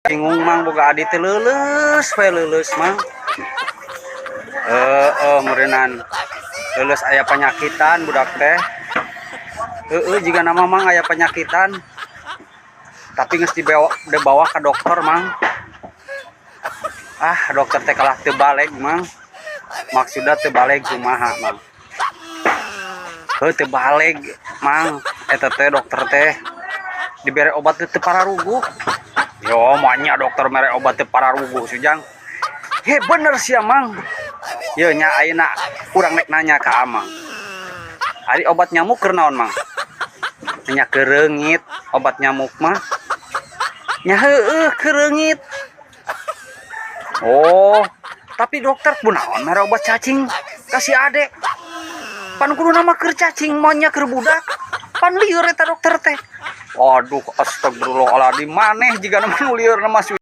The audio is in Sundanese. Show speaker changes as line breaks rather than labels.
Bingung, Mang, boga adi teh leuleus we leuleus, Mang. Heeh, meureunnan leuleus aya penyakitan budak teh. Heeh, jigana mah, Mang, aya penyakitan. Tapi geus dibawa ke dokter, Mang. Ah, dokter teh kalah teu baleg, Mang. Maksudna teu baleg kumaha, Mang? Heuh, teu baleg, Mang. Eta teh dokter teh dibere obat teh teu pararuguh. Yo, maknya dokter mere obat teu pararuguh, Sujang. He, bener sia, Mang. Ye nya, ayeuna urang nek nanya ka Amang. Ari obat nyamuk keur naon, Mang? Nya keur reungit obat nyamuk mah. Nya heueuh, keur reungit. Oh, tapi dokter kunaon mere obat cacing ka si Ade? Pan kuduna mah keur cacing, moal keur budak. Pan lieur eta dokter teh. Aduh, astagfirullahaladzim, maneh jigana mah nu lieur mah.